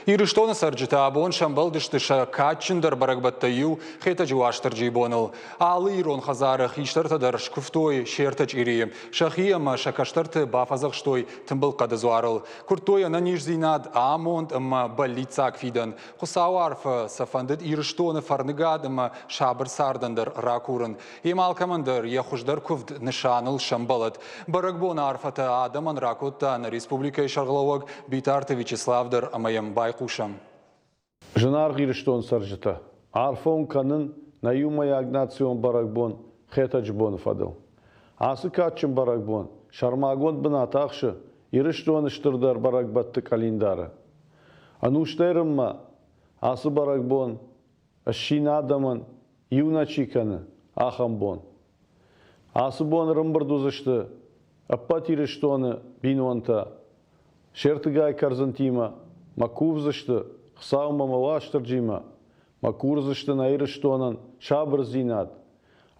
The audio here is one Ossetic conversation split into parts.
Ирыстоны цӕрджытӕ абон сӕмбӕлдысты сӕ кадджындӕр бӕрӕгбӕттӕй иу Хетӕджы Уастырджийы боныл. Алы ирон хӕдзары хистӕртӕ дӕр скуывтой се ртӕ чъирийы. Сӕхи ӕмӕ сӕ кӕстӕрты бафӕдзӕхстой тымбыл хъӕды дзуарыл. Куырдтой ӕнӕниздзинад, амонд ӕмӕ бӕллиццаг фидӕн. Хуыцауы арфӕ сӕ фӕндыд Ирыстоны фӕрныгад ӕмӕ сабыр цардӕн дӕр ракурын. Йемӕ алкӕмӕн дӕр йӕ хуыздӕр куывд нысаныл сӕмбӕлӕд. Бӕрӕгбоны арфӕтӕ адӕмӕн ракодта нӕ республикӕйы сӕргълӕууӕг Битарты Вячеслав дӕр ӕмӕ йӕм байхъусӕм. Зынаргъ Ирыстоны цӕрджытӕ, арфӕ уын кӕнын нӕ иумӕйаг национ бӕрӕгбон Хетӕджы боны фӕдыл. Ацы кадджын бӕрӕгбон сӕрмагонд бынат ахсы Ирыстоны стырдӕр бӕрӕгбӕтты къӕлиндары. Ӕнустӕй рынмӕ ацы бӕрӕгбон сси нӕ адӕмӕн иу нӕ чи кӕны, ахӕм бон. Ацы бон ӕрӕмбырд уыдзысты ӕппӕт Ирыстоны бинонтӕ се ртыгай кӕрдзынтимӕ мӕ кувдзысты Хуыцаумӕ мӕ Уастырджимӕ, мӕ курдзысты нӕ Ирыстонӕн сабырдзинад,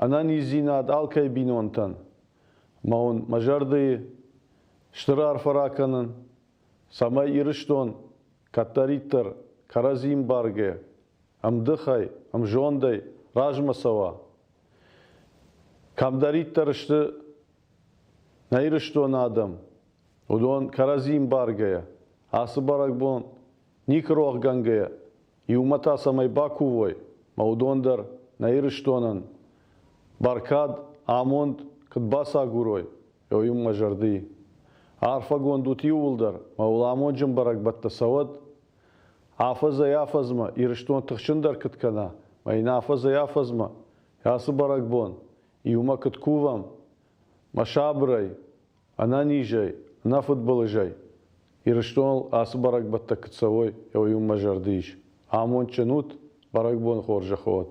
ӕнӕниздзинад алкӕй бинонтӕн. Мӕ уын мӕ зӕрдӕйы стыр арфӕ ракӕнын, цӕмӕй Ирыстон кӕддӕриддӕр кӕрӕдзи ӕмбаргӕ, ӕмдыхӕй, ӕмзондӕй размӕ цӕуа. Кӕмдӕриддӕр сты нӕ Ирыстоны адӕм, уыдон кӕрӕдзи ӕмбаргӕйӕ, ацы бӕрӕгбон никуы рохгӕнгӕйӕ, иумӕ та цӕмӕй бакувой, мӕ уыдон дӕр нӕ Ирыстонӕн бӕркад, амонд куыд бацагурой, уый мӕ зӕрды и. Арфӕгонд ут иууылдӕр, мӕ уыл амонджын бӕрӕгбӕттӕ цӕуӕд. Афӕдзӕй-афӕдзмӕ Ирыстон тыхджындӕр куыд кӕна, мӕ йын афӕдзӕй-афӕдзмӕ ацы бӕрӕгбон иумӕ куыд кувӕм, мӕ сабырӕй, ӕнӕнизӕй, ӕнӕфыдбылызӕй Ирыстоныл ацы бӕрӕгбӕттӕ куыд цӕуой, уый мӕ зӕрды ис. Амондджын ут, бӕрӕгбон хорзӕх уӕд!